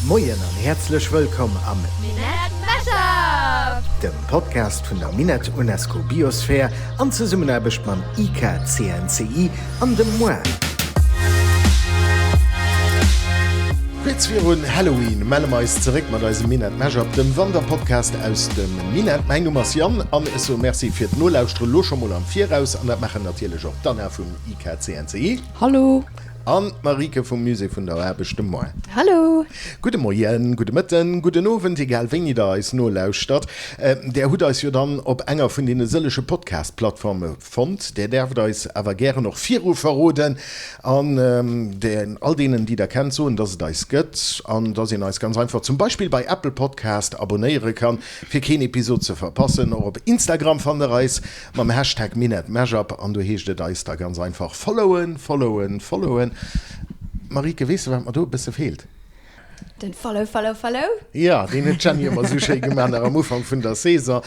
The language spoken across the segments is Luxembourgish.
Moien an häerzlech wëllkomm am Minett Mashup! Dem Podcast vun der Minett UNESCO Biosphere an Zesummenaarbecht mam IKCNCI an dem moi. Kuerz virun Halloween melle mer eis zeréck mat eisem Minett Mashup, dem Wanderpodcast aus dem Minett. Mäin Numm ass Yann an ech soe Merci fir d'Nolauschteren elo scho mol am Viraus an dat maachen natierlech och d'Anna vum IKCNCI. Hallo! An d'Marieke vum Musée vun der Aarbecht, de Moien. Hallo! Gudde Moien, gudde Mëtten, gudden Owend, egal wéini der eis nolauschtert. Där hutt eis jo dann op enger vun deene sëllege Podcast-Plattforme fonnt. Där däerft eis awer gären och viru verroden an all deenen, déi der kennt, soen, dass et eis gëtt an dass een eis ganz einfach zum Beispill bei Apple Podcast abonéiere kann, fir keen Episod ze verpassen. Och op Instagram fannt der eis. Mam Hashtag MinetteMashup an do heescht et eis da ganz einfach followen, followen, followen. Marieke, weess de wat mer do e bësse feelt? Den Follow, Follow, Follow? Jo, deen huet d'Jenny ëmmer esou schéi gemaach nach am Ufank vun der Saison.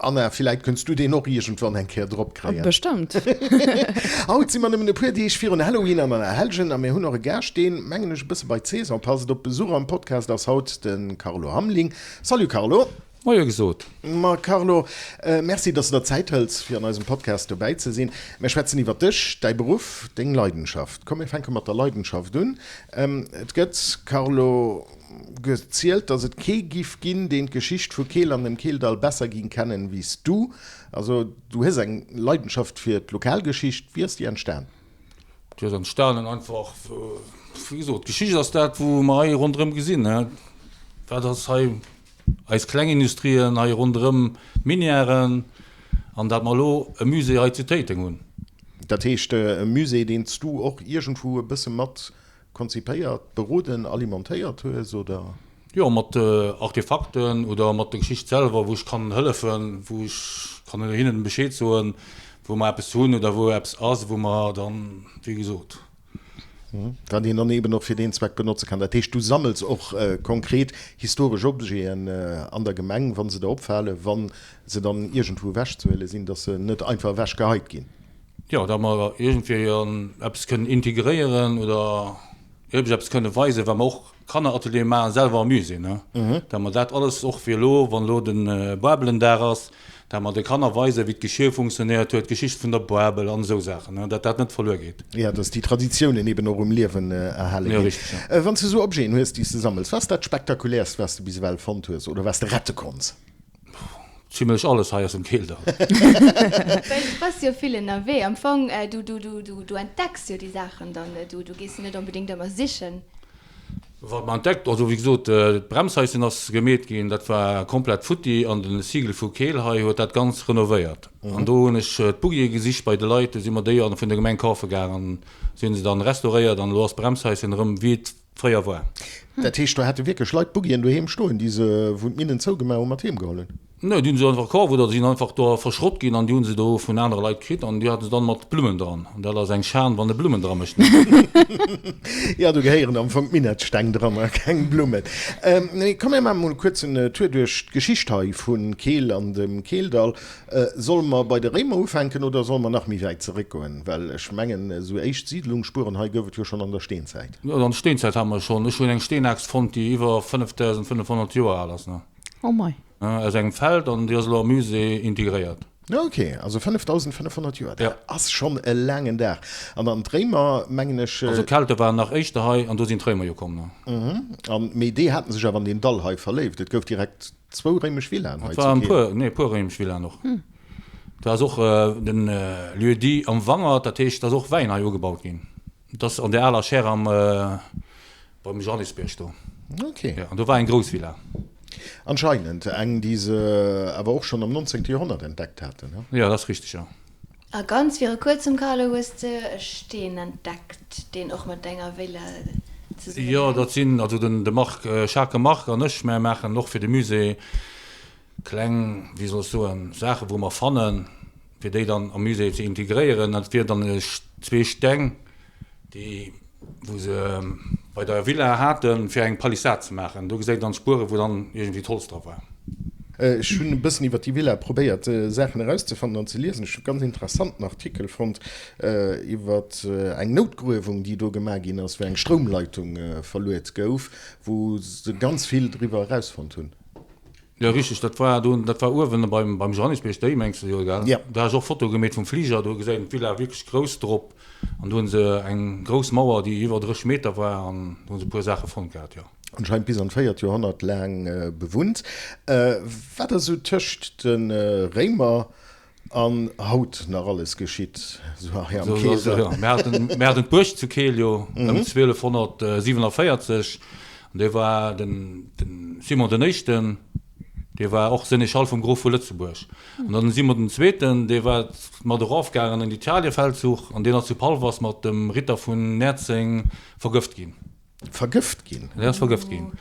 Anna, villäit kënns du deen och iergendwann eng Kéier drop kréien. Bestëmmt. Haut si mer nëmmen e puer Deeg virun Halloween an Allerhellgen a mir hunn och e Gaascht, deen, mengen ech, e bësse bei d'Saison passt. Op Besuch am Podcast ass haut de Carlo Hamling. Salut Carlo! Moie gesot. Ma Carlo, merci, dass de der Zäit hëls, fir an eisem Podcast dobäi ze sinn. Mir schwätzen iwwer dech, däi Beruff, deng Leidenschaft. Komm, mir fänke mat der Leidenschaft un. Et gëtt, Carlo, gezielt, dass et kee giff ginn, deen d'Geschicht vu Keel an dem Keeldall besser ging kennen, wéi s du. Also, du hues eng Leidenschaft fir d'Lokalgeschicht. Wéi ass déi entstan? Déi ass entstanen einfach, wéi gesot, d'Geschicht ass dat, wou mer hei ronderëm gesinn. Wat ass hei Eis kleng Industrien hei ronderëm d'Minièren an dat mer elo e Musée hei zu Téiteng hunn. Dat heescht e Musée, deen s du och iergendwou e bësse mat konzipéiert, beroden, alimentéiert hues, oder? Jo, mat Artefakten oder mat der Geschicht selwer, wou ech kann hëllefen, wou ech kann hinnen Bescheed soen, wou mer eppes hunn oder wou eppes ass, wou mer dann, wéi gesot. Wat een dann eben och fir deen Zweck benotze kann. Dat heescht, du sammels och konkret historesch Objeten an der Gemeng, wa se der opfalen, wa se dann iergendwou ewechzehuele sinn, dass se net einfach ewechgeheit ginn. Jo, datt mer iergendwéi an eppes kënnen integréieren oder iergendeppes kënne weisen, well mer och Kannerateliere maachen, selwer am Musée, ne, datt mer dat alles och fir elo, wann elo de Baarbelendag ass, datt mer de Kanner weisen, wéi d'Geschier funktionéiert huet, d'Geschicht vun der Baarbel an esou Saachen, ne, datt dat net verluer geet. Jo, datt déi Traditiounen eben och um Liewen erhale ginn. Jo, richteg, jo. Wann s du esou Objeten hues, déi s de sammels, wat ass dat Spektakuläerst, wat s de bis ewell fonnt hues oder wat s de rette konns? Zimlech alles hei aus dem Keeldall. Well du bass jo vill ënnerwee. Am Fong, du, du, du, du, du entdecks jo déi Saachen dann. Du, du gees se net onbedéngt ëmmer sichen. Wat mer entdeckt, also wéi gesot, d'Bremshaischen ass gemeet ginn, dat war komplett futti an de Sigel vu Keel hei huet dat ganz renovéiert. An do hunn ech d'Buggie gesicht bei de Leit, du si mer déi an vun der Gemeng kafe gaang an si hunn se dann restauréiert an elo ass d'Bremshaischen erëm wéi et Fréier war. Dat heescht, do hate wierklech Leit Buggien doheem stoen, déi se, wou d'Minnen zougemaach hunn, mat heem geholl hunn? Nee, déi hunn se einfach kaf oder sinn einfach do verschrott ginn an déi hunn se do vun anere Leit kritt an déi hate se dann mat Blummen dran. An dat ass eng Schan, wann e Blummen dra mécht. Jo, do gehéieren am Fong d'Minettsteng dran a keng Blummen. Mee komm, mir maache mol e kuerzen Tour duerch d'Geschicht hei vu Keel an dem Keeldall. Solle mer bei de Réimer ufänken oder solle mer nach méi wäit zeréckgoen? Well ech mengen, esou éischt Siidlungsspueren hei gouf et jo schonn an der Steenzäit. Jo, an der Steenzäit hate mer schonn. Ech hunn eng Steenaaxt fonnt, déi iwwer 5.500 Joer al ass. Oh mei. Aus engem Feld an déi ass elo am Musée integréiert. Ok, also 5.500 Joer, dat ass schonn e laangen Dag. An dann d'Réimer, mengen ech. Also d'Kelte waren nach éischter hei an do sinn d'Réimer jo komm. An, mee déi haten sech awer an deen Dall hei verléift. Et gouf direkt Zwou réimesch Villaen hei zu Keel. Puer, nee, puer réimesch Villaen och. Do ass och den Lieu-dit am Wangert, dat heescht, et ass och Wäin hei ugebaut ginn. Dat ass an där aler Schär am, beim Johannisbierg do. Ok. Jo, an do war eng grouss Villa. Anscheinend eng, déi se awer och schonn am 19. Joerhonnert entdeckt haten, ne? Jo, dat ass richteg, jo. A ganz viru kuerzem, Carlo, hues de e Steen entdeckt, deen och mat denger Villa zesummenhänkt. Jo, dat sinn also den de Marc, Schake Marc an ech, mär maachen och fir de Musée kleng, wéi soll ech soen, Saachen, wou mer fannen, fir déi dann am Musée ze integréieren. Dat wier dann zwee Steng, déi wou se bei der Villa haten, fir eng Palissad ze maachen. Do gesäit een dann d'Spueren, wou dann iergendwéi d'Holz dra war. Ech hunn e bëssen iwwer déi Villa probéiert Saachen erauszefannen an ze liesen. Ech hu ganz interessanten Artikel fonnt iwwer eng Noutgruewung, déi do gemaach ginn ass, wou eng Stroumleitung verluet gouf, wou se ganz vill driwwer erausfonnt hunn. Jo richteg, dat war do, dat war uewen beim beim Johannisbierg, déi mengs de jo gell? Ja. Do hat ech och Fotoe gemeet vum Fliger, do gesäit een d'Villa wierklech grouss drop an do hunn se eng grouss Mauer déi iwwer 30 Meter war an do hunn se e puer Saache fonnt gehat, jo. Anscheinend bis an d'véiert Joerhonnert laang bewunnt. Wat ass esou tëscht de Réimer An haut nach alles geschitt, sou hei am Keeler. Mir haten, mir haten d'Buerg zu Keel jo ëm 1247, an dee war den, den Simon den Éischten, dee war och Seneschall vum Grof vu Lëtzebuerg. An dann den Simon den Zweeten, dee war mat erofgaangen an den Italiefeldzuch, an deen ass zu Palvers mat dem Ritter vun Näerzeng vergëft ginn. Vergëft ginn? Deen ass vergëft ginn.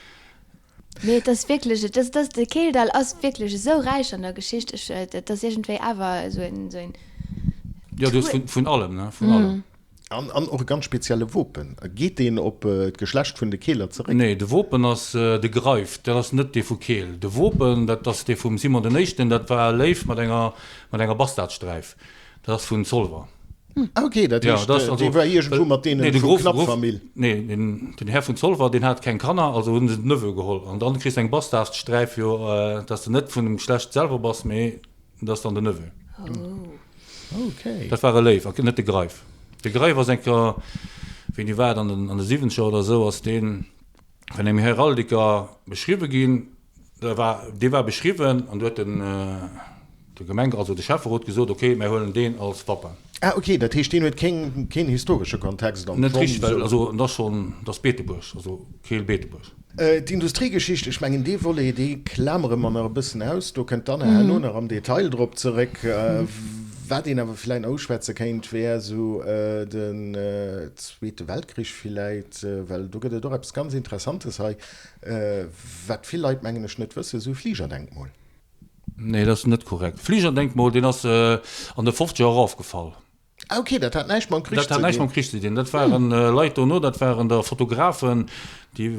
Mee et ass wierklech, et ass, de Keeldall ass wierklech esou räich an der Geschicht, ech, et ass iergendwéi awer esou en, esou en. Jo, du hues vun, vun allem, ne, vun allem. An, an och e ganz spezielle Wopen. Geet deen op d'Geschlecht vun de Keeler zeréck? Nee, de Wopen ass de Greif, dat ass net dee vu Keel. De Wopen, dat ass dee vum Simon den Éischten, dat war e Léif mat enger, mat enger Bastardsträif. Dat ass vun Zolwer. Ah ok, dat heescht, dee war iergendwou mat deenen vum Knapp-Famill. Nee, den Här vun Zolwer, deen hat keng Kanner, also hunn se den Neveu geholl. An dann kriss de eng Bastardsträif, jo, dass de net vun dem Geschlecht selwer bass, mee dat ass dann den Neveu. Ok. Dat war e Léiw, a net de Greif. De Greif ass eng Kéier, wéini war et, an de Siwwenzeger oder esou, ass deen vun engem Heraldiker beschriwwe ginn. Da war, dee war beschriwwen an du huet den, de Gemeng, also de Schäfferot gesot, okay, mär huelen deen als Wappen. Ah okay, dat heescht deen huet keng, keen historesche Kontext am Net richtig, well also et ass schonn, et ass Beetebuerg, also Keel-Beetebuerg. D'Industriegeschicht, ech mengen dee Volet, dee klamere mer nach e bëssen aus, do kënnt d'Anna herno nach am Detail drop zeréck. Wat een awer villäit nach uschwätze kéint, wär esou den Zweete Weltkrich villäit, well do gëtt et och eppes ganz Interessantes hei. Wat vill Leit, mengen ech, net wëssen, esou e Fligerdenkmol. Nee, dat ass net korrekt. Fligerdenkmol, deen ass an de fofzeger erofgefall. Ah ok, dat hat näischt mam Krich ze dinn. Dat hat näischt mam Krich ze dinn. Dat waren Leit dono, dat waren der Fotografen, déi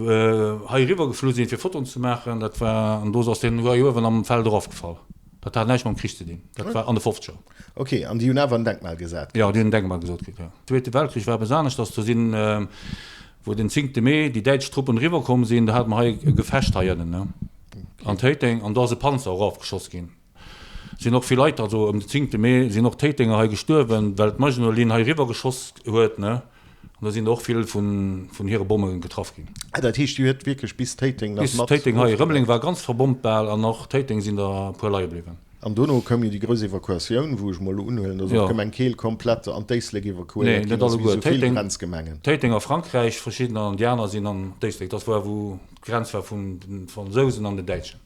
hei eriwwer geflu sinn, fir Fotoen ze maachen. Dat war, an do ass deen hei uewen am Feld erofgefall. Dat hat näischt mam Krich ze dinn. Dat war an de fofzeger. Ok, an déi hunn awer en Denkmal gesat kritt? Jo, déi hunn en Denkmal gesat kritt, jo. Zweete Weltkrich war eppes aneschters. Do sinn, wou den zéngte Mee déi däitsch Truppen eriwwer komm sinn, do hate mer hei e Gefecht hei ënnen, ne, an Téiteng, an do ass e Panzer erofgeschoss ginn. Sinn och vill Leit, also ëm den zéngte Mee sinn och Téitenger hei gestuerwen, well d'Maginot-Linn hei eriwwer geschoss huet, ne, an do sinn der och vill vun, vun hire Bomme getraff ginn. Ah, dat heescht, Dir huet wierklech bis Téiteng nach mat. Bis Téiteng hei. Rëmeleng war ganz verbommt bal an och Téiteng sinn der e puer leie bliwwen. An dono koum jo déi grouss Evakuatioun, wou ech mol unhuelen, dass och d'Gemeng Keel komplett an d'Éislek evakuéiert ginn ass, wéi esou vill Grenzgemengen. Téiteng a Frankräich, verschiddener an déi aner sinn an d'Éislek. Dat war wou d'Grenz war vun de Fransousen an den Däitschen.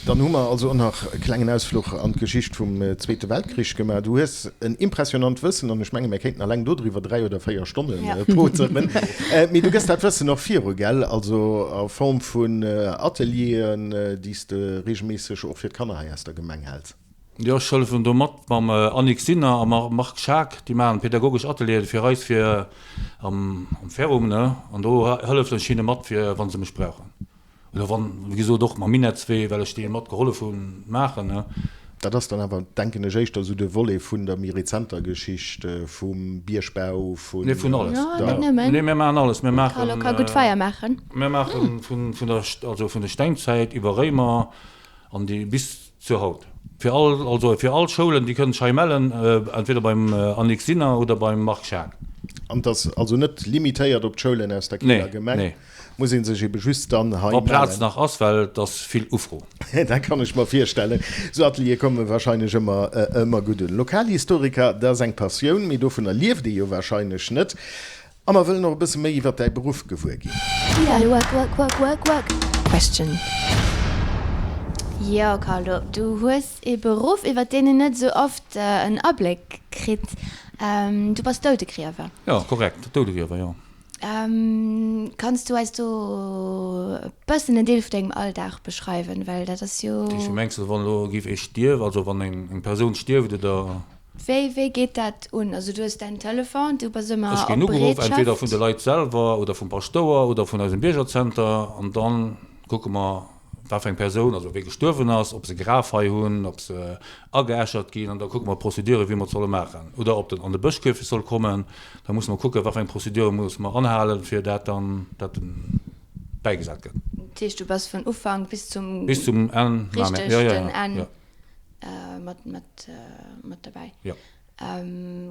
Dann hu mer also och nach e klengen Ausfluch an d'Geschicht vum Zweete Weltkrich gemaach. Du hues en impressionant Wëssen an ech menge mir kéinten alleng dodriwwer 3 oder 4 Stonne poteren. Mee du gëss dat Wëssen och viru, gell? Also a Form vun Atelieren, déi s de reegelméisseg och fir d'Kanner hei aus der Gemeng häls. Jo, ech hëllefen do mat mam Annick Sinner a mam Marc Schaack. Déi maachen pedagogesch Atelieren fir eis fir am Ferrum, ne? An do hëllefen ech hinne mat, fir wa se mech brauchen. Oder wann, wéi gesot, och mam Minettswee, well ech dee mat gehollef hunn maachen, ne. Dat ass dann awer, denken ech, éischter esou de Volet vun der méi rezenter Geschicht, vum Biergbau, vun Nee, vun alles. Jo, net nëmmen. Nee, mir maachen alles. Mir maachen. Carlo ka gutt Feier maachen. Mir maache vun, vun der, also vun der Stengzäit iwwer Réimer an déi bis zu haut. Fir all, also fir all Schoulen, déi kënnen sech hei mellen, entweder beim Annick Sinner oder beim Marc Schaack. An et ass also net limitéiert op d'Schoulen aus der Keeler Gemeng? Nee, nee. Muss ee sech ebe just dann hei mellen. Wa Plaz nach ass, well et ass vill Ufro. Dat kann ech mer virstellen. Sou Ateliere komme wahrscheinlech ëmmer, ëmmer gutt un. Lokalhistoriker, dat ass eng Passioun, mee dovunner lieft ee jo wahrscheinlech net. A mer wëllen och e bësse méi iwwer däi Beruff gewuer ginn. Work, work, work, work, work. Question. Jo, Carlo, du hues ee Beruff, iwwer deen een net esou oft en Abléck kritt. Du bass Doudegriewer. Jo, korrekt, Doudegriewer, jo. Kanns du eis do e bëssen en Deel vu dengem Alldag beschreiwen? Well dat ass jo. Wéi mengs du, wann elo géif ee stierwen, also wann eng Persoun stierft oder? Wéi, wéi geet dat un? Also du hues däin Telefon, du bass ëmmer Ech op ginn ugeruff, Bereetschaft. entweder vun de Leit selwer oder vum Paschtouer oder vun eisem Biergerzenter an dann kucke mer. wat fir eng Persoun, also wee gestuerwen ass, ob se e Graf hei hunn, ob se ageäschert ginn, an da kucke mer d'Procédure wéi mer et solle maachen. Oder ob den an de Bëschkierfecht soll kommen, da musse mer kucken, wat fir eng Procédure musse mer anhalen, fir dat dann, dat en bäigesat gëtt. Dat heescht, du bass vun Ufank bis zum Bis zum Enn, richtegen Enn mat, mat, mat derbäi. Jo.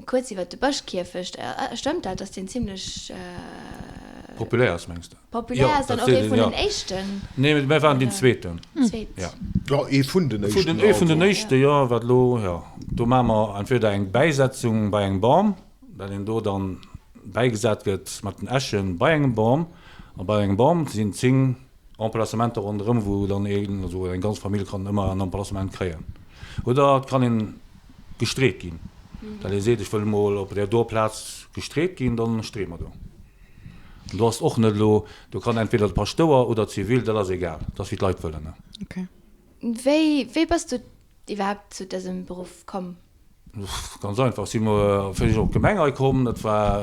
Kuerz iwwer de Bëschkierfecht, Stëmmt dat, datt deen zimlech. Populär ass, mengs de? Populär ass an och ee vun den éischten? Nee, mir waren deen zweeten. Zweet. Jo. Jo, ee vun den éischten. Ee vun den éischten, jo. Wat elo, jo. Do maache mer entweder eng Bäisetzung bei engem Bam, dat een do dann bäigesat gëtt mat den Äschen bei engem Bam. A bei engem Bam sinn 10 Emplacementer ronderëm, wou dann een, also eng ganz Famill kann ëmmer en Emplacement kréien. Oder et kann een gestreet ginn, dat ee seet, ech wëll emol op där doer Plaz gestreet ginn, dann streeë mer do. An do ass och net elo, do kann entweder de Paschtouer oder Zivil, dat ass egal, dat ass wéi d'Leit wëllen. Wéi, wéi bass du iwwerhaapt zu dësem Beruff komm? Ganz einfach, ech si mol fir d'éischt op d'Gemeng hei komm, dat war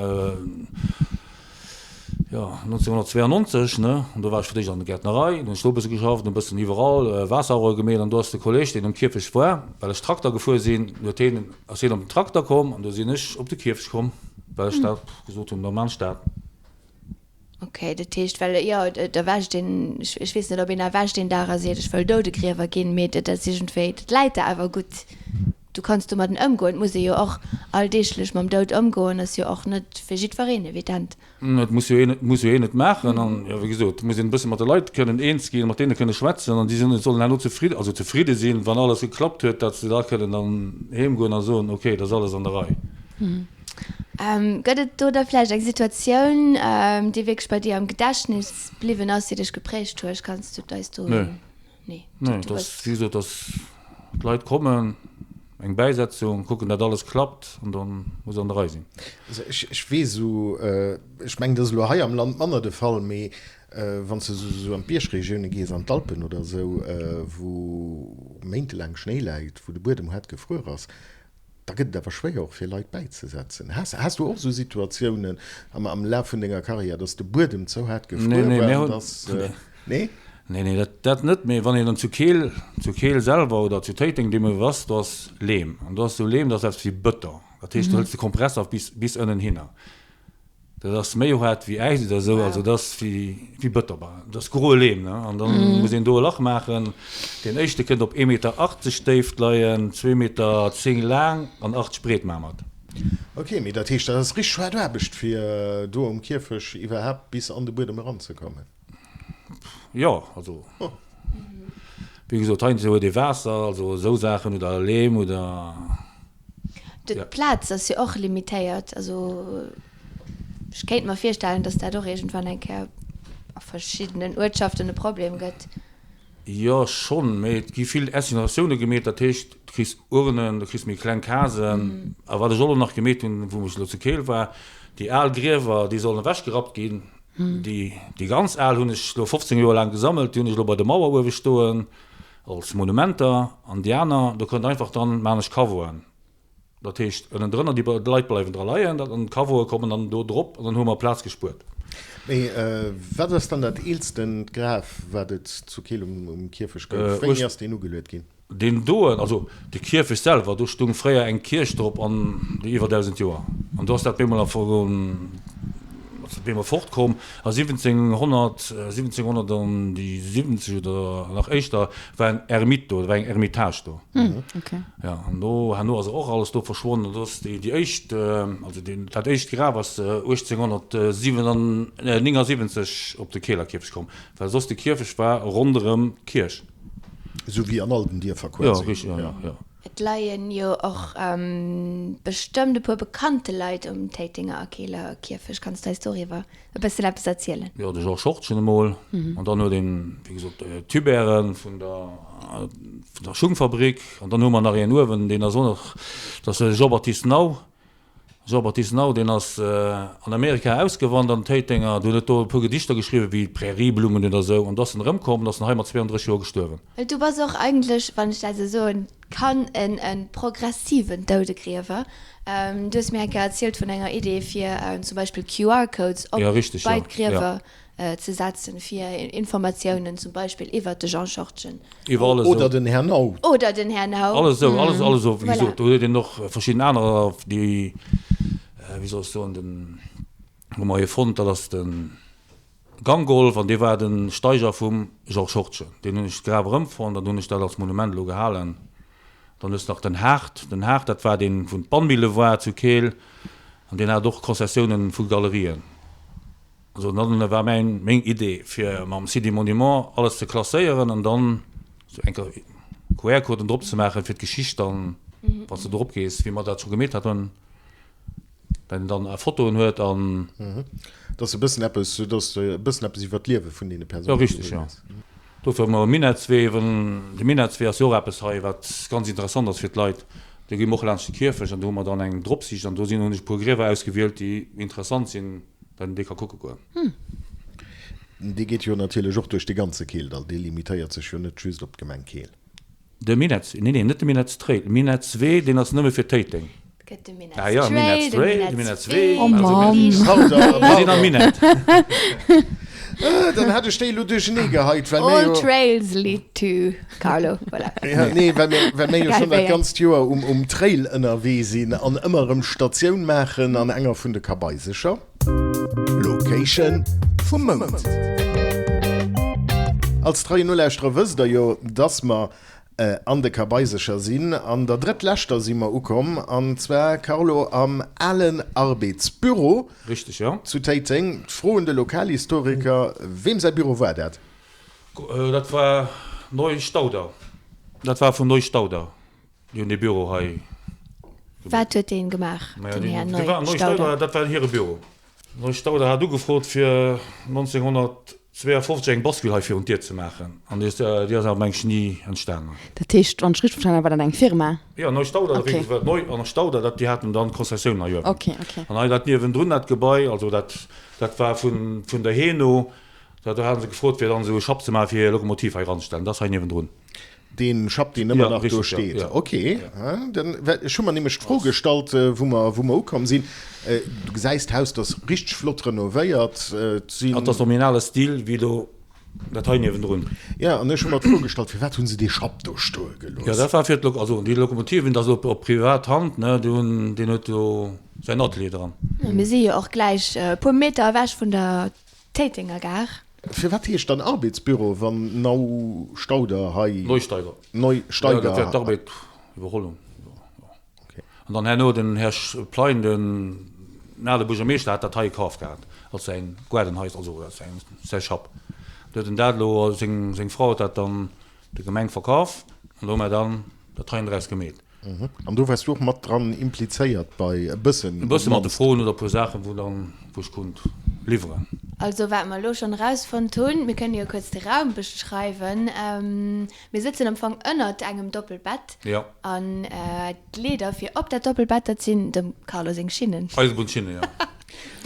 jo 1992, ne, an do war ech fir d'éischt an der Gäertnerei, do hunn ech do e bësse geschafft, e bëssen iwwerall Waasserrohr gemeet an do ass de Kolleg, deen um Kierfecht war, well ech Trakter gefuer sinn, huet hien, ass hien op den Trakter komm an do sinn ech op de Kierfecht komm, well ech dat gesot hunn, da maan ech dat. Ok, dat heescht, well, jo, et erwächt een, ech weess net, ob een erwächt een Dag a seet, ech wëll Doudegriewer ginn, mee dat ass iergendwéi, dat läit der awer gutt, du kanns domadden ëmgoen. Et muss ee jo och alldeeglech mam Doud ëmgoen, ass jo och net fir jiddwereen evident. Et muss jo een, et muss jo een et maachen an, jo, wéi gesot, et muss een e bësse mat de Leit kënnen eens ginn, mat deene kënne schwätzen an déi sinn, sollen herno zefridden, also zefridde sinn, wann alles geklappt huet, datt se da kënnen dann heemgoen a soen, ok, et ass alles an der Rei. Gëtt et do da vläicht eng Situatioun, déi wierklech bei dir am Gedächtnis bliwwen ass, déi dech geprägt huet? Kanns du eis do. Nee. Nee, nee, dat ass, wéi gesot, dass d'Leit kommen, eng Bäisetzung, kucken, dat alles klappt an da muss an der Rei sinn. Also ech, ech weess esou, ech mengen, dat ass elo hei am Land manner de Fall, mee wann s de esou an d'Biergregioune gees, an d'Alpen oder esou, wou méintelaang Schnéi läit, wou de Buedem haart gefruer ass, Da gëtt et awer schwéier och fir Leit bäizesetzen. Has has du och esou Situatiounen am am Laf vun denger Karriär, dass de Buedem zou haart gefruer war an dass, nee? Nee, nee, dat dat net, mee wann een dann zu Keel, zu Keel selwer oder zu Téiteng deemno ass, do ass Leem an do ass esou Leem, dat ass eppes wéi Bëton. Dat heescht, du hëls de Kompressor bis bis ënnenhinner. Dat ass méi haart wéi Äis oder esou, also dat ass wéi Bëtter, dat ass groe Leem, ne? An da muss een do e Lach maachen. Deen éischte kënnt op ee Meter 80 Déift leien, zwee Meter 10 laang an 80 breet maache mer et. Ok, mee dat heescht, dat ass richteg haart Aarbecht, fir do um Kierfech iwwerhaapt bis an de Buedem eranzekommen? Jo, also wéi gesot, heiansdo huet ee Waasser, also esou Saachen oder Leem oder. D'Plaz ass jo och limitéiert. Also ech kéint mer virstellen, datt dat och iergendwann eng Kéier a verschiddenen Uertschaften e Problem gëtt. Jo, schonn, mee et gi vill Incineratioune gemeet. Dat heescht, du kriss Urnen, du kriss méi kleng Casen. A wat ech och elo nach gemeet hunn, wou ech elo zu Keel war, déi al Griewer, déi sollen ewechgerappt ginn. Déi, déi ganz al hunn ech elo 15 Joer laang gesammelt, déi hunn ech elo bei der Mauer uewe stoen. Als Monumenter, an déi aner, do kënnt einfach dann, maachen ech Caveauen, dat heescht ënnendrënner, déi Leit bleiwen dra leien, an d'Caveaue kommen dann do drop an dann hu mer Plaz gespuert. Mee wat ass dann dat eelsten Graf, wat et zu Keel um Kierfecht gouf? Wéini ass deen ugeluet ginn? Deen doen, also de Kierfecht selwer, do stung fréier eng Kierch drop an déi iwwer 1.000 Joer. An do ass dat bemol ass dat bemol fortkomm. A 1700, 1770 oder nach éischter war en Ermite do, da war eng Ermitage do. Jo, an do herno ass och alles do verschwonnen. An do ass déi, déi éischt, also deen, dat éischt Graf ass 1879 op de Keeler Kierfecht komm, well soss de Kierfecht war ronderëm d'Kierch. Esou wéi an all den Dierfer quasi. Jo, richtig, jo, jo. Et leien jo och bestëmmt e puer bekannte Leit um Téitenger a Keeler Kierfecht. Kanns de eis doriwwer e bëssen eppes erzielen? Jo, de Georges Hortgen emol, an dann huet een, wéi gesot, d'Huberten vun der, vun der Schungfabrik, an dann hu mer nach een uewen, deen ass och nach, dat ass de Jean-Baptiste Nau. Jean-Baptiste Nau, deen ass an Amerika ausgewandert, en Téitenger, deen huet do e puer Gedichter geschriwwen, wéi Prärieblumen oder esou, an do ass en erëmkomm an ass en hei mat 32 Joer gestuerwen. Du bass och eigentlech, wann ech dat esou soen, Kann en e progressiven Doudegriewer. Du hues mir eng Kéier erzielt vun enger Idee fir zum Beispill QR-Codes op bei d'Griewer ze setzen, fir Informatiounen zum Beispill iwwert de Jean Schortgen. Oder den Här Nau. Oder den Här Nau. Alles esou, alles, alles esou. Wéi gesot, do huet een och verschidden anerer, déi, wéi soll ech soen, den, hu mer hie fonnt, dat ass de Gangolf, an dee war de Steiger vum Georges Schortgen. Deen hunn ech d'Graf erëmfonnt an do hunn ech dat als Monument elo gehalen. Dann hues de nach den Haart. Den Haart, dat war deen, wou d'Bannmille war zu Keel, an deen hat och Konzessiounen vu Galerien. Also dann war mäin, meng Idee, fir mam Site des Monuments alles ze klasséieren an dann sou eng QR-Coden drop ze maachen, fir d'Geschicht dann, wann s de drop gees, wéi mer dat scho gemeet haten, Well en dann Fotoen huet an. Dass e bëssen eppes, dass de e bëssen eppes iwwer d'Liewe vun deene Persounen. Jo, richteg, jo. Dofir hu mer e Minettswee. De Minettswee ass jo och eppes hei, wat ganz interessant ass fir d'Leit. Do gi mer och laanscht de Kierfecht an do hu mer dann eng Dropsicht an do sinn, hunn ech e puer Griewer ausgewielt, déi interessant sinn, dat een déi ka kucke goen. Dee geet jo natierlech och duerch de ganze Keeldall. Dee limitéiert sech jo net just op d'Gemeng Keel. De Minetts, nee, nee, net de Minetts Trail, de Minetts Wee, deen ass nëmme fir Téiteng. Et gëtt de Minetts Ah ja, Trail, de Trail, de Minetts Wee, Oh Mann. Mir sinn am Minett. Dann hat ech déi elo duerchenee geheit, well mir jo. All trails lead to Carlo, voilà. Ja, nee, well mir, well mir jo schonn dat ganzt Joer um, um Trail ënnerwee sinn an ëmmer erëm Statioun maachen an enger vun de Kabaisecher. Location vum Mount. Als treien Nolauschterer wësst der jo, dass mer an de Kabaisecher sinn. An der drëttleschter si mer ukomm, an zwar, Carlo, am alen Arbedsbüro. Richteg, jo. Zu Téiteng. D'Fro un de Lokalhistoriker, Weem säi Büro war dat? Dat war Neustauder. Dat war vun Neustauder. Déi hunn dee Büro hei gemeet. Wat huet deen gemaach, den Här Neustauder? Dat war hire Büro. Neustauder hat ugefrot fir 1952 eng Bascule hei virun d'Dier ze maachen an déi ass awer meng ech ni entstanen. Dat heescht, wann ech richteg verstanen hunn, war dat eng Firma? Jo, Neustauder, okay. Dat war Neu an Stauder, dat déi haten dann d'Konzessioun hei uewen. Okay, okay. An hei dat niewendrun, dat Gebai, also dat dat war vun vun der Heno, dat do hate se gefrot fir dann esou e Schapp ze maachen fir hir Lokomotiv hei eranzestellen. Dat ass hei niewendrun. Deen Schapp deen ëmmer nach do steet. Ok, dann ech hu mer nämlech d'Fro gestallt wou mer wou mer ukomm sinn. Du gesäis d'Haus, dat ass richteg flott renovéiert. Et sinn. Et ass nominale Stil wéi do dat hei niewendrun. Jo, an ech hu mer d'Fro gestallt, firwat hu se dee Schapp do stoe gelooss? Jo, dat war fir d'Lok, also déi Lokomotiven, dat ass op op privat Hand, ne, do hunn, deen huet do säin Atelier dran. Mir si jo och gläich e puer Meter ewech vun der Téitenger Gare. Firwat heescht dann Arbedsbüro, wann Nau Stauder hei. Neusteiger. Neusteiger. Jo, dat wär d'Arbed iwwerholl hunn. An dann herno den Här Plein, den ale Buergermeeschter, hat dat hei kaf gehat als säin Gaardenhais, also als säin, säi Schapp. Do huet en dat elo, seng, seng Frau huet dat dann der Gemeng verkaf an do hu mer dann dat heien draus gemeet. An do waars du och mat dran implizéiert bei e bëssen? E bësse mat de Froen oder e puer Saachen, wou dann, wou ech konnt liwweren. Also wat mer elo schonn erausfonnt hunn, mir kënnen jo kuerz de Raum beschreiwen, Mir sëtzen am Fong ënnert engem Doppelbett. Jo. An d'Leeder fir op dat Doppelbett, dat sinn dem Carlo seng Schinnen. Eisebunnsschinnen, jo.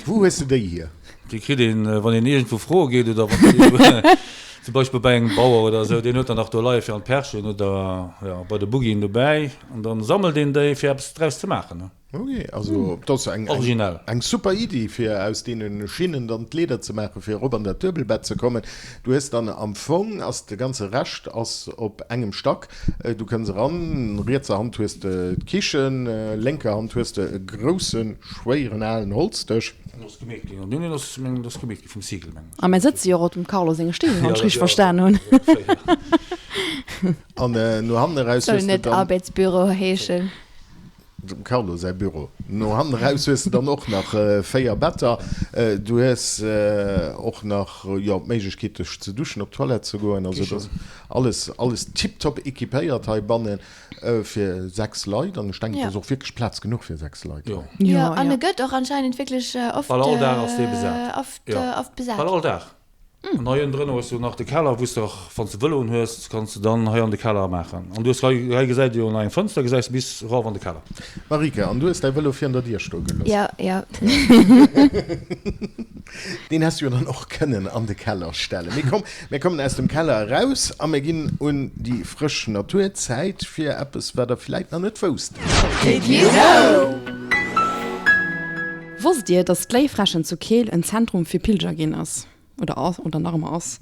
Wou hues de déi hier? Déi kritt een, wann een iergendwou froe geet oder wann een zum Beispill bei engem Bauer oder esou, deen huet dann nach do leie fir an d'Perchen oder jo bei de Buggien dobäi an dann sammelt een déi fir eppes draus ze maachen, ne. Ok, also dat ass eng Originell. eng super Iddi fir aus deene Schinnen dann d'Leeder ze maachen fir erop an dat Duebelbett ze kommen. Du hues dann am Fong ass de ganze Rescht ass op engem Stack. Du kënns eran, rietser Hand hues de d'Kichen, lénker Hand hues de e grousse schwéieren alen Holzdësch. A mir sëtze jo och op dem Carlo senge Still, wann ech richteg verstan hunn. An no hannen eraus hues de dann. Soll net Arbeitsbüro heeschen. Dem Carlo säi Büro. No hannen eraus hues de dann och nach 4 Better. Du hues och nach, jo, d'Méiglechkeet dech ze duschen, op d'Toilette ze goen. Also et ass alles, alles tiptop equipéiert heibannen fir 6 Leit. An ech denken, et ass och wierklech Plaz genuch fir 6 Leit hei. Jo, an e gëtt och anscheinend wierklech oft, Bal all Dag ass dee besat. oft, oft besat. Bal all Dag. An hei ënnendrënner hues du nach de Keller, wou s de och, wann s de Vëloen hues, kanns de dann hei an de Keller maachen. An du hues hei, hei gesäit ee jo nach eng Fënster, gesäis de bis erof an de Keller. Marike, an du hues däi Vëlo vir an der Dier stoe gelooss? Jo, jo. Deen häss du jo dann och kënnen an de Keller stellen. Mee komm, mir kommen aus dem Keller eraus a mir ginn un déi frësch Natur. Zäit fir eppes, wat der villäit nach net wousst. Did you know? Wosst Dir, dass d'Léiffrächen zu Keel en Zentrum fir Pilger ginn ass? Oder ass, oder nach ëmmer ass?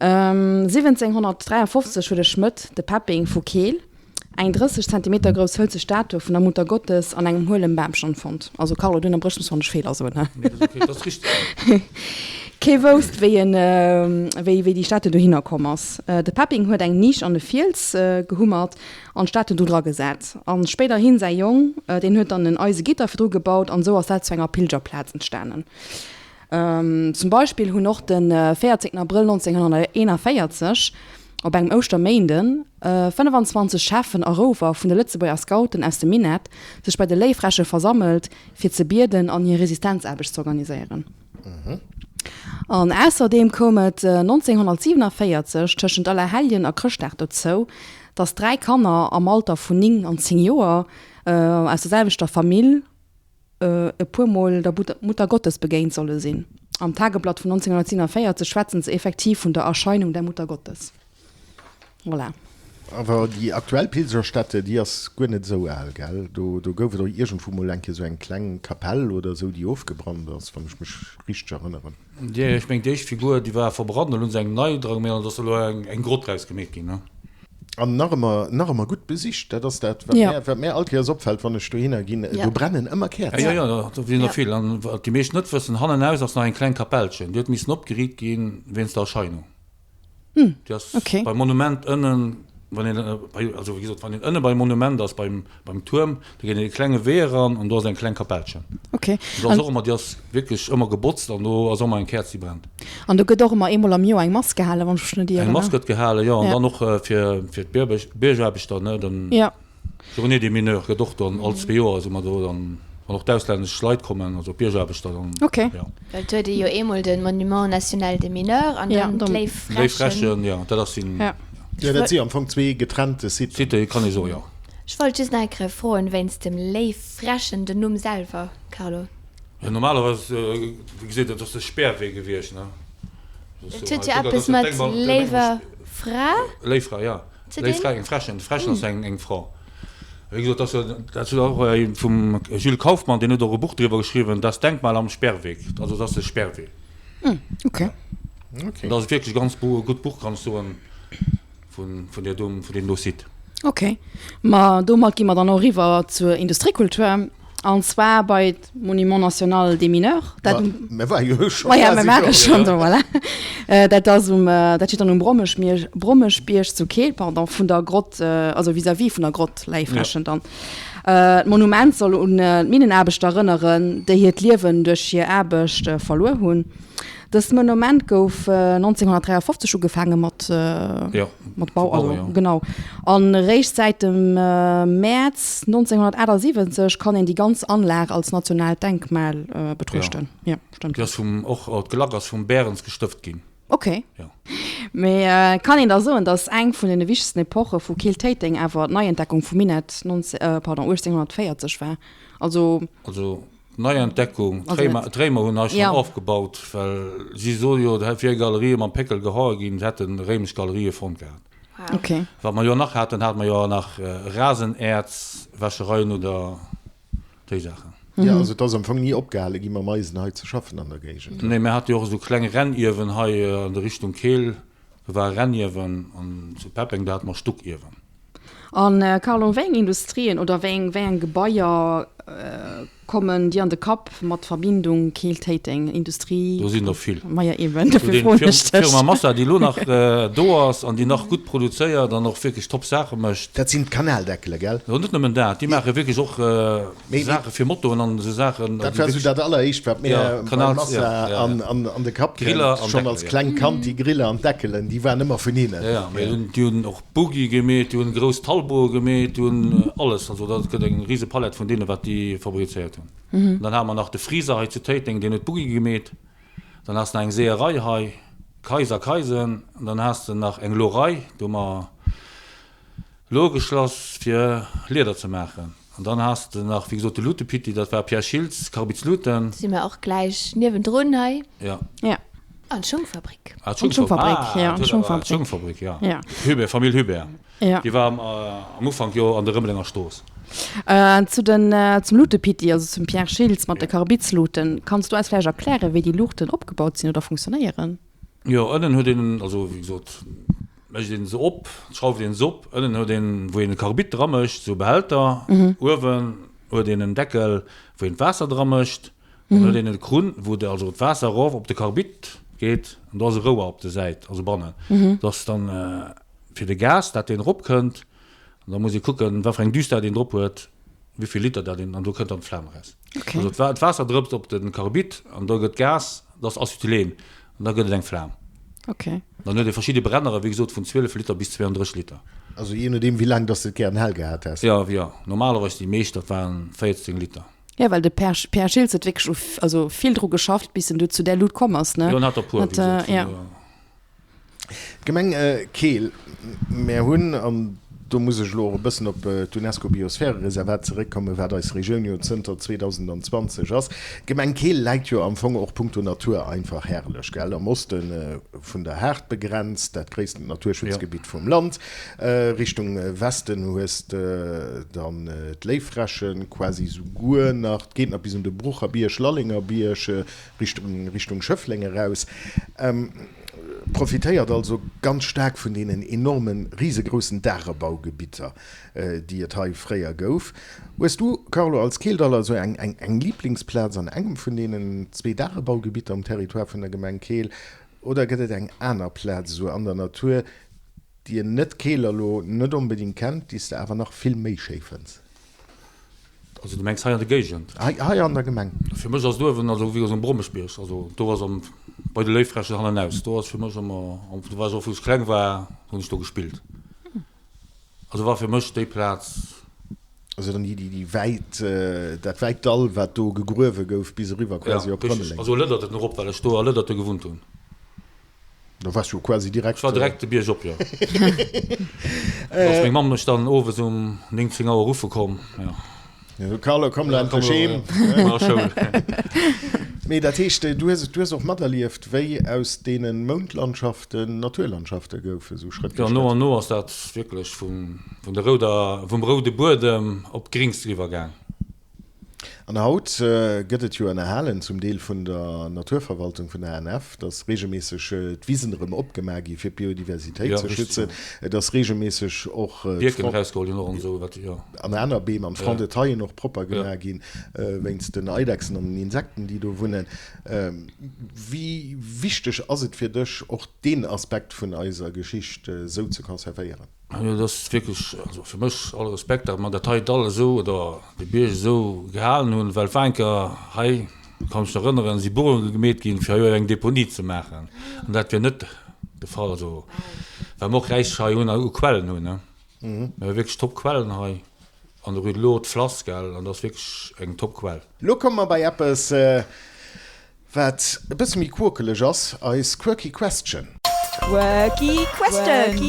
1753 huet e Schmëdd, de Pepping vu Keel, eng 30 Zentimeter grouss hëlze Statue vun der Muttergottes an engem huelem Bamstamm fonnt. Also Carlo, du ënnerbréchs mech, wann ech Feeler soen, he? Nee, dat ass ok, dat ass richteg. Kee wousst, wéi en, wéi, wéi déi Statue dohinner komm ass. De Pepping huet eng Nisch an de Fiels gehummert an d'Statue do dra gesat. An spéiderhin säi Jong, deen huet dann en eise Gitter virdru gebaut an esou ass dat zu enger Pilgerplaz entstanen. Zum Beispill hunn och de 14 Abrëll 1941 op engem Ouschterméinden 25 Cheffen a Rover vun de Lëtzebuerger Scouten aus dem Minett sech bei de Léiffräche versammelt fir ze bieden an hir Resistenzaarbecht z'organiséieren. An ausserdeem koum et 1947 tëschent Allerhelljen a Chrëschtdag dozou, datt 3 Kanner am Alter vun 9 an 10 Joer aus der selwechter Famill e puer Mol der Muttergottes begéint solle sinn. Am Tageblatt vun 1947 schwätzen se effektiv vun der Erscheinung der Muttergottes. Voilà. Awer déi aktuell Pilgerstätte, déi ass guer net esou al, gell? Do do gouf et och iergendwou mol eng Kéier esou eng kleng Kapell oder esou, déi ofgebrannt ass, wann ech mech richteg erënneren. Jo, ech meng déi éischt Figur, déi war verbrannt, elo hunn se eng nei dra gemeet an et ass elo eng eng Grott draus gemeet ginn, ne? An nach ëmmer, nach ëmmer gutt besicht. Dat ass dat, wat mär, wat mär all Kéiers opfält, wann ech dohinner ginn, do brennen ëmmer Käerzen. Jo, jo, do sinn der vill. An wat déi meescht net wëssen, hannenaus ass nach eng kleng Kapellchen, déi huet missen opgeriit ginn wéinst der Erscheinung. Déi ass beim Monument ënnen, wann een, also wéi gesot, wann een ënne beim Monument ass, beim, beim Tuerm, da geet een e klenge Wee eran an do ass eng kleng Kapellchen. Okay. Do ass och ëmmer, déi ass wierklech ëmmer gebotzt an do ass och ëmmer eng Käerz, déi brennt. An do gëtt och ëmmer eemol am Joer eng Mass gehalen, wann ech mech net ieren, Eng Mass gëtt gehalen, jo, an dann och fir, fir d'Biergaarbechter, ne, den. Jo. Journée des mineurs gëtt och dann all zwee Joer, si mer do dann, wann och d'auslännesch Leit kommen, also d'Biergaarbechter dann. Ok. Jo. Well et huet ee jo eemol de Monument national des mineurs an dann d'Léiffrächen. Léiffrächen, jo, dat ass sinn. Ja. Jo, dat si am Fong zwee getrennte Siten. Site, kann ee soen, jo. Ech wollt just nach eng Kéier froen, wéinst dem Léiffrächen, den Numm selwer, Carlo. Jo, normalerweis, wéi gesot, dat ass de Sperrwee gewiescht, ne. Et huet jo eppes mat léiwer Fra? Léiffra, jo. Léif Fra, eng Frächen, Frächen ass eng Fra. Wéi gesot, dat ass dat ass och vum Jules Kauffmann, deen huet och e Buch driwwer geschriwwen, Das Denkmal am Sperrweg, also dat ass de Sperrwee. Ok. Dat ass wierklech e ganz gutt Buch, kann ech soen, vun vun där do, vun deem do Site. Ok, ma domat gi mer dann och eriwwer zur Industriekultur. An zwar bei d'Monument national des mineurs. Dat um, Mir ware jo scho Ma ja, mir quasi ware do. schonn do, voilà. Dat ass um, dat steet dann um Brommeschmier, Brommeschbierg zu Keel, pardon, vun der Grott, also vis-à-vis vun der Grott Läifrächen dann. D'Monument soll un d'Minnenaarbechter erënneren, déi hiert Liewen duerch hir Aarbecht verluer hunn. Dëst Monument gouf 1953 ugefaange mat mat Bau, also genau. An eréischt säit dem Mäerz 1978 kann een déi ganz Anlag als nationaalt Denkmal betruechten. Jo, stëmmt. Déi ass vum, och d'Glack ass vum Berens gestëft ginn. Ok. Mee kann een da soen, datt eng vun den wichtegsten Epoche vu Keel-Téiteng awer d'Neientdeckung vum Minett pardon, 1840 war? Also. Also D'Neientdeckung, d'Réimer hunn hei schonn ofgebaut, well si soe jo, hei wier Galerië mam Péckel gehaue ginn, se hätte réimesch Galerië fonnt gehat. Wat mer jo nach haten, hate mer jo nach Rasenäerzwäschereien oder déi Saachen. Jo, also et ass am Fong ni opgehale gi mam Eisen hei ze schaffen an der Géigend. Nee, mir hate jo och esou kleng Renniewen hei an der Richtung Keel, do ware Renniewen an zu Peppeng, do hate mer Stuckiewen. An Carlo, wéi eng Industrien oder wéi eng, wéi eng Gebaier kommen dir an de Kapp mat Verbindung Keel-Téiteng, Industrie? Do sinn der vill. Maja eben, dofir froen ech dech. D'Firma Massa, déi elo nach do ass an déi nach gutt produzéiert an och wierklech top Saache mécht. Dat sinn d'Kanaldeckele, gell? Jo, net nëmmen dat, déi maache wierklech och Saache fir Motoen an esou Saachen. Dat war esou dat alleréischt, wat mir beim Massa an de Kapp kënnt, schonn als klengt Kand, déi Griller an d'Deckelen, déi waren ëmmer vun hinnen. Jo, mee déi hunn och Buggy gemeet, déi hunn grouss Talboe gemeet, déi hunn alles. Also dat gëtt eng rise Palett vun deene wat déi fabrizéiert hunn. An dann hate mer nach de Friser hei zu Téiteng, deen huet Buggy gemeet. Dann ass nach eng Seeërei hei. Kayser Kaysen. An dann has de nach eng Lorei, do hu mer Logeschlass fir Lieder ze maachen. An dann has de nach, wéi gesot, de Lutepitti, dat war Pierre Schiltz, Karbidsluten. Si mer och gläich niewendrun hei. Ja. Ja. An d'Schungfabrik. Ah, d'Schungfabrik, ah, d'Schungfabrik, d'Schungfabrik, ja. Ja. Hubert, Famill Hubert. Ja. Déi war am Ufank jo an der Rëmelenger Strooss. Zu den, zum Lutepitti, also zum Pierre Schiltz mat de Karbidsluten. Kanns du eis vläicht erklären, wéi déi Luuchten opgebaut sinn oder funktionéieren? Jo, ënnen huet een, also wéi gesot, mécht een se op, schrauft een se op. Ënnen huet een, wou een de Karbid dramécht, esou Behälter. Uewen huet een en Deckel, wou een d'Waasser dramécht. Dann huet een e Krunn, wou de, also d'Waasser erof op de Karbid geet an do ass e Rouer op der Säit, also bannen. Dat ass dann fir de Gas, dat deen eropkënnt. An da muss ee kucken, wat fir eng Düs dat een drop huet, wéi vill Liter dat een, an do kënnt dann d'Flam eraus. Also d'Waasser drëpst op de Karbid an da gëtt Gas, dat ass Acetylen, an da gëtt et eng Flam. Dann huet ee verschidde Brennere, wéi gesot vun 12 Liter bis 32 Liter. Also jee nodeem wéi laang dass de et gären hell gehat häss. Jo, jo, normalerweis déi meescht, dat waren 14 Liter. Jo, well de Pierre Schiltz huet wierklech u, also vill dru geschafft, bis en du zu där Lut komm ass, ne? Jo, en hat der puer, wéi gesot, vun der. D'Gemeng Keel, mär hunn, an do muss ech elo och e bëssen op d'UNESCO-Biosphärereservat zeréckkommen, wat eis Regioun jo zënter 2020 ass, d'Gemeng Keel läit jo am Fong och punkto Natur einfach herrlech, gell, am Oste vun der Haard begrenzt, dat gréissten Naturschutzgebitt vum Land. Richtung Westen hues de dann d'Léiffrächen, quasi souguer nach, 't geet nach bis un de Brucherbierg, Lallengerbierg, Richtung Richtung Schëffleng eraus. Profitéiert also ganz staark vun deenen enormen, risegroussen Dagebaugebitter, déi et hei fréier gouf. Hues du, Carlo, als Keeldaller esou eng eng Liblingsplaz an engem vun deenen zwee Dagebaugebitter um Territoire vun der Gemeng Keel, oder gëtt et eng aner Plaz esou an der Natur, déi en Net-Keeler lo net onbedingt kennt, déi s de awer nach vill méi schéi fënns? Also du mengs hei an der Géigend? Hei, hei an der Gemeng. Fir mech ass et uewen, also wéi gesot um Brommeschbierg, also do ass am, bei de Léiffrächen hannenaus, do ass fir mech ëmmer, do war ech och wou ech kleng war, hunn ech do gespillt. Also war fir mech déi Plaz. Also dann déi, déi wäit, dat wäit Dall wat do gegruewe gouf bis eriwwer quasi op Rëmeleng. Ja, richteg. Also Lëdderten erop, well ech do a Lëdderte gewunnt hunn. Da wars jo quasi direkt. Ech war direkt de Bierg op, jo. Do ass meng Mamm mech dann owes um 9, 10 Auer ruffe komm, jo. Jo, Carlo, komm lo endlech heem. No der Schoul. Mee dat heescht, du hues, du hues och materlieft, wéi aus deene Moundlandschaften Naturlandschafte goufen, esou Schrëtt fir Schrëtt. Jo, no an no ass dat wierklech vum, vun der rouder, vum roude Buedem op d'Grings eriwwer gaang. An haut gëtt et jo ënnerhalen, zum Deel vun der Naturverwaltung, vun der ANF, datt reegelméisseg d'Wisen erëm opgemaach gi fir d'Biodiversitéit ze schützen. Et ass reegelméisseg och Bierken erausgeholl ginn och an esou wat, jo. An aner Beem an d'Franc de taillen och propper gemaach gi wéinst den Eidechsen an den Insekten, déi do wunnen. Wéi wichteg ass et fir dech, och deen Aspekt vun eiser Geschicht esou ze conservéieren? Jo, dat ass wierklech, also fir mech, alle Respekt, datt mer dat hei Dall esou oder de Bierg esou gehalen hunn, well et war eng Kéier hei, kann mech nach erënneren, si Buerunge gemeet ginn, fir hei eng Deponie ze maachen. An dat wier net de Fall, also well mer och räich hei hunn u Quellen hunn, ne. Mir hu wierklech top Quellen hei an der Rue de l'Eau, d'Flass, gell, an dat ass wierklech eng top Quell. Lo komme mer bei eppes, Wat e bësse méi quokeleg ass, eis Quirky Question. Quirky Question.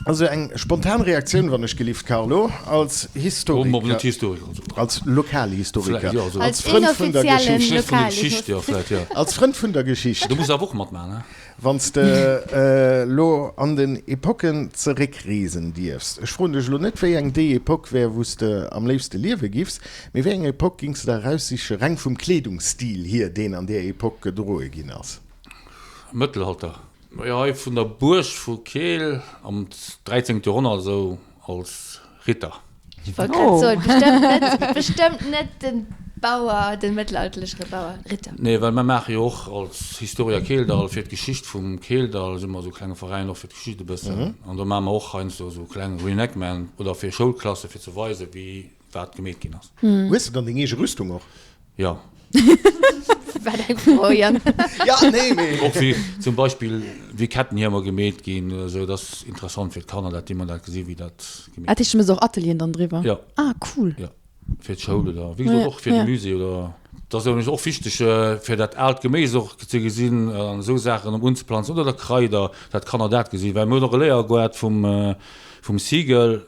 Also eng spontan Reaktioun wann ech gelift, Carlo, als Historiker, als Lokalhistoriker, als Frënd vun der Geschicht, als Frënd vun der Geschicht. Du muss awer och matmachen, he? Wann s de elo an den Epocken zeréckreesen dierfs, ech froen dech elo net, wéi eng déi Epoque wär, wou s de am léifste liewe giffs, mee wéi eng Epoque gings de der eraussiche reng vum Kleedungsstil hier, deen an där Epoque gedroe ginn ass? Mëttelalter. Jo, hei vun der Buerg vu Keel am 13. Joerhonnert esou als Ritter. Ech wollt grad soen, bestëmmt net, bestëmmt net den Bauer, den mëttelalterlechere Bauer, Ritter. Nee, well mer maache jo och als Historia Keeldall fir d'Geschicht vum Keeldall, si mer esou e klenge Veräin och fir d'Geschicht e bëssen. An do maache mer och heiansdo esou kleng Reenactment oder fir Schoulklasse fir ze weisen, wéi wat gemeet ginn ass. Hues de dann deng eege Rüstung och? Jo. Wat eng Fro, Yann. Ja, nee, mee. Och wéi zum Beispill wéi Kettenhiemer gemeet ginn oder esou, dat ass interessant fir d'Kanner, dat déi mol dat gesi wéi dat gemeet Ah, dat heescht, du méchs och Atelieren dann driwwer? Jo. Ah, cool. Jo, fir d'Schoul oder wéi gesot och fir de Musée oder. Dat ass nämlech och wichteg, fir dat aalt Geméis och ze gesinn an esou Saachen unzeplanzen oder Kraider, dat d'Kanner dat gesinn. Well mir hunn och e Léiergoart vum, vum Siegel,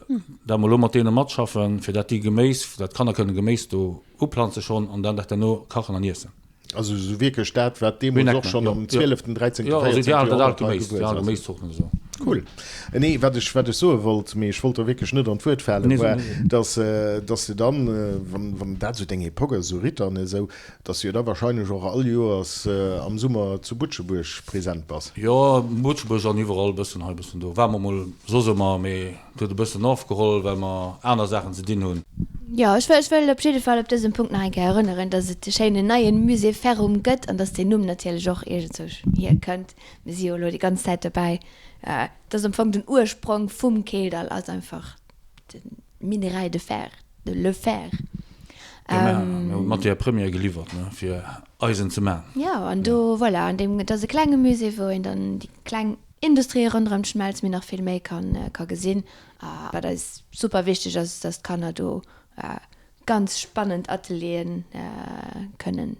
dat mer elo mat deene matschaffen, fir dat déi Geméis, dat d'Kanner kënnen Geméis do uplanze schonn an dann dat herno kachen an iessen. Also esou wierklech dat, wat deemools och schonn am zwieleften, dräizéngten, véierzéngte Joerhonnert hei gewuess ass. Cool. Nee, wat ech, wat ech soe wollt, mee ech wollt der wierklech net an d'Wuert falen, war, dass, dass de dann, wann, wann dat esou deng Epoque ass, esou Ritter an esou, dass du jo da wahrscheinlech och all Joers am Summer zu Butschebuerg present bass. Jo, Butschebuerg an iwwerall, e bëssen hei, e bëssen do. War mer mol soss ëmmer, mee Et huet e bëssen ofgeholl, well mer aner Saachen ze dinn hunn. Jo, ech wëll, ech wëll op jidde Fall op dësem Punkt nach eng Kéier erënneren, dass et de schéinen neien Musée Ferrum gëtt an dass deen Numm natierlech och iergendzwousch hierkënnt. Mir si jo elo déi ganz Zäit dobäi. Et ass am Fong den Ursprong vum Keeldall ass einfach de Minerai de fer, de le fer. Jo, mir hu Matière première geliwwert, ne, fir Eisen ze man. Jo, an do, voilà, an deem, et ass e klenge Musée, wou een dann déi kleng Industrie ronderëm d'Schmelz mee nach vill méi ka gesinn. A wat eis super wichteg ass, dass d'Kanner do ganz spannend Atelieren kënnen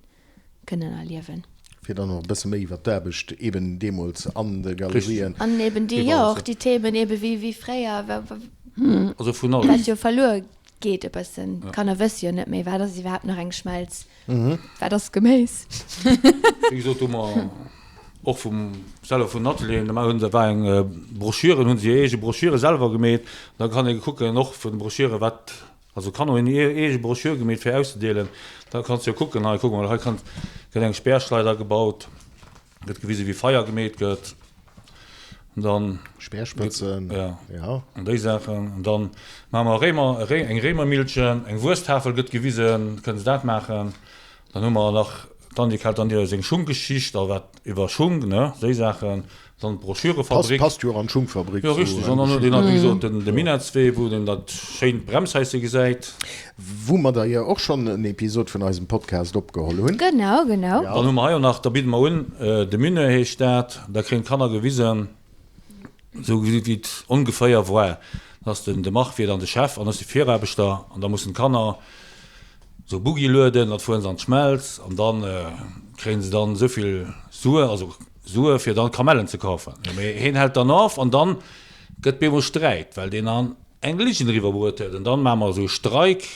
kënnen erliewen. Fir dann och e bësse méi iwwer d'Aarbecht eben deemools an de Galerien. An eben déi, jo, och déi Themen eben wéi wéi fréier, wat jo verluer geet e bëssen. D'Kanner wësse jo net méi, wat ass iwwerhaapt nach eng Schmelz. Wat ass Geméis? Wéi gesot, hu mer och vum selwer vun den Atelieren, da hunn se war eng Broschüren, hunn se hir eege Broschüre selwer gemeet. Da kann ee kucken och vun de Broschüre wat, also d'Kanner hunn hir eege Broschür gemeet fir auszedeelen. Da kanns du jo kucken, hei kuck mol, hei kann, gëtt eng Speerschleider gebaut, gëtt gewise wéi Feier gemeet gëtt. An dann Speerspëtzen, ja, ja. An déi Saachen. An dann maache mer Réimer, eng Réimermillchen, eng Wuesttafel gëtt gewisen, kënne se dat maachen. Dann hu mer nach, d'Annik hält dann hir seng Schunggeschicht a wat iwwer Schung, ne, déi Saachen. Dann d'Broschürefabrik. Passt jo och an d'Schungfabrik. Jo, richtig. An dann huet een nach, wéi gesot, den, de Minettswee, wou een dat schéint Bremshaische gesäit. Wou mer d'ailleurs och schonn en Episod vun eisem Podcast opgeholl hunn. Genau, genau. Dann hu mer hei och nach, da bidde mer un, de Mineur heescht dat, da kréien d'Kanner gewisen, esou wéi et ongeféier war, dass den de Marc wier dann de Chef an ech de Viraarbechter an da mussen d'Kanner esou Buggi lueden, dat fueren se an d'Schmelz an da kréien se dann esou vill Sue, also Sue fir dann Kamellen ze kaufen. Mee hien hält dann of an dann gëtt bemol Sträit, well deen an eng Ligen eriwwer bruet huet an dann maache mer esou e Streik,